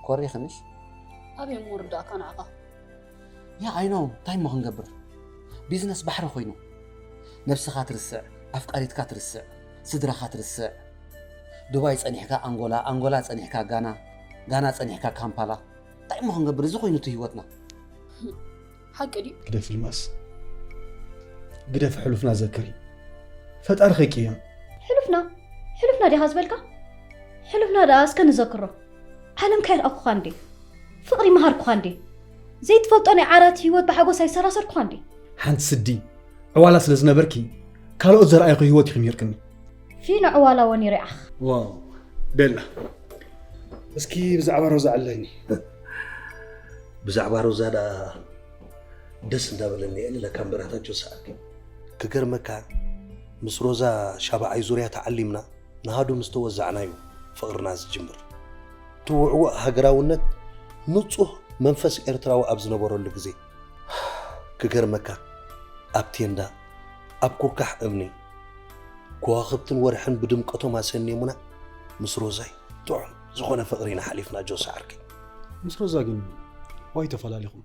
ኮሪኽንሽ? ኣበይ እሞ ርዳእካ ንዓኻ? ያ፣ I know። እንታይ እሞ ክንገብር? ቢዝነስ ባሕሪ ኮይኑ፣ ነብስኻ ትርስዕ፣ ኣፍቃሪትካ ትርስዕ፣ ስድራኻ ትርስዕ። ዱባይ ጸኒሕካ ኣንጎላ፣ ኣንጎላ ጸኒሕካ ጋና፣ ጋና ጸኒሕካ ካምፓላ። እንታይ እሞ ክንገብር? እዚ ኮይኑ እቲ ህይወትና። ሓቂ ድዩ? ግደፍ ኢልማስ፣ ግደፍ ሕሉፍና ዘክሪ። ፈጣሪ ከይቅየም። ሕሉፍና ሕሉፍና ዲኻ ዝበልካ? ሕሉፍና ደኣ እስከ ንዘክሮ። ዓለም ከየርኣኹኻ እንዴ? ፍቕሪ መሃርኩኻ እንዴ? ዘይትፈልጦ ናይ ዓራት ህይወት ብሓጎስ ኣይሰራሰርኩኻ እንዴ? ሓንቲ ስዲ ዕዋላ ስለ ዝነበርኪ ካልኦት ዘርኣይኹ ህይወት ኢኺም ሂርክኒ። ፊኖ ዕዋላ ወኒሩ ይዓኽ። ዋው ቤላ፣ እስኪ ብዛዕባ ሮዛ ኣለኒ። ብዛዕባ ሮዛ ደኣ ደስ እንዳበለኒ እየ ልለካ እምበራታ ጆስ ዓርከይ። ክገርመካ፣ ምስ ሮዛ ሻብዓይ ዙርያ ተዓሊምና ንሃዱ ምስ ተወዛዕናዩ ፍቕርና ዝጅምር። እቲ ውዕውዕ ሃገራውነት ንጹህ መንፈስ ኤርትራዊ ኣብ ዝነበረሉ ግዜ። ክገርመካ፣ ኣብ ቴንዳ፣ ኣብ ኩርካሕ እምኒ፣ ከዋኽብትን ወርሕን ብድምቀቶም ኣሰንየሙና። ምስ ሮዛይ ጥዑም ዝኾነ ፍቕሪ ኢና ሓሊፍና ጆስ ዓርከይ። ምስ ሮዛ ግን ዋይ ተፈላሊኹም?